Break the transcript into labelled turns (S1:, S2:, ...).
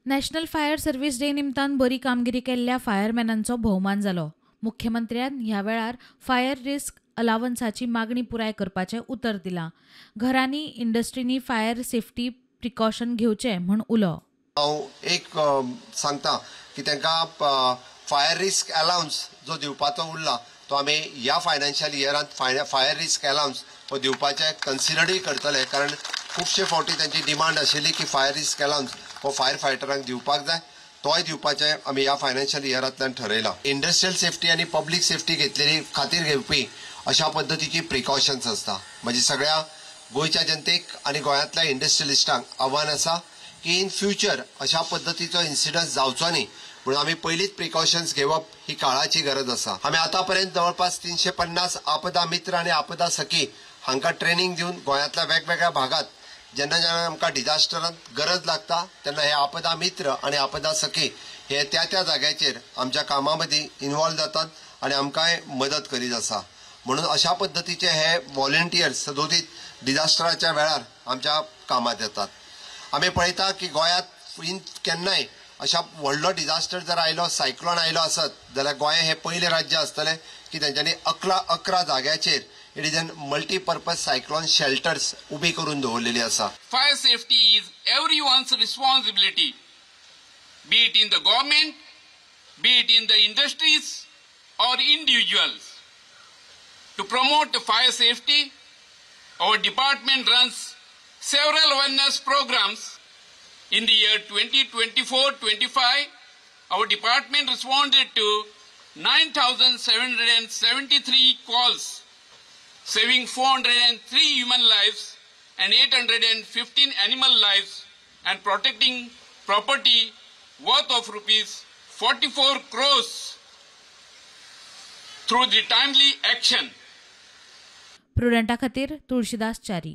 S1: National fire service day निमतान बरी कामगिरी केल्ल्या फायरमॅनांचो भोवमान जालो. मुख्यमंत्र्यान ह्या वेळार फायर रिस्क अलावन्साची मागणी पुराय करपाचें उतर दिलां. घरांनी इंडस्ट्रींनी फायर सेफ्टी प्रिकॉशन घेवचें म्हूण उलो.
S2: हांव एक सांगता की तांकां फायर रिस्क अलावन्स जो दिवपाचो उरला तो आमी ह्या फायनान्शियल इयरांत फायर रिस्क अलावन्स हो दिवपाचें कन्सिडरूय करतले, कारण खुबशे फावटी तांची डिमांड आशिल्ली की फायर रिस्क अलावन्स हो फायर फायटरांक दिवपाक जाय, तोय दिवपाचें आमी ह्या फायनान्शियल इयरांतल्यान ठरयलां. इंडस्ट्रियल सेफ्टी आनी पब्लीक सेफ्टी घेतलेली खातीर घेवपी अशा पद्दतीची प्रिकॉशन्स आसता. म्हणजे सगळ्या गोंयच्या जनतेक आनी गोंयांतल्या इंडस्ट्रियलिस्टांक आव्हान आसा की इन फ्युचर अशा पद्दतीचो इन्सिडंट जावचो न्ही म्हणून आमी पयलींच प्रिकॉशन्स घेवप ही काळाची गरज आसा. आमी आतां पर्यंत जवळपास 350 आपदा मित्र आनी आपदा सखी हांकां ट्रेनींग दिवन गोंयांतल्या वेगवेगळ्या भागात जेन्ना जेन्ना आमकां डिझास्टरांत गरज लागता तेन्ना हे आपदा मित्र आनी आपदा सखी हे त्या त्या जाग्याचेर आमच्या कामां मदीं इन्वॉल्व जातात आनी आमकांय मदत करीत आसा. म्हणून अशा पद्दतीचे हे व्हॉलंटियर्स सदोदीत डिझास्टराच्या वेळार आमच्या कामात येतात. आमी पळयता की गोंयांत इन केन्नाय अशा व्हडलो डिझास्टर जर आयलो, सायक्लोन आयलो आसत जाल्यार गोंय हें पयलें राज्य आसतलें की तेंच्यांनी 11 जाग्याचेर it is an multipurpose cyclone shelters उबी करून दवरलेली आसा.
S3: Fire safety is everyone's responsibility, be it in the government, be it in the industries or individuals. To promote fire safety, our department runs several awareness programs. In the year 2024-25, our department responded to 9,773 calls, saving 403 human lives and 815 animal lives and protecting property worth of rupees 44 crores through the timely action.
S1: प्रुडंटा खातीर तुळशीदास च्यारी.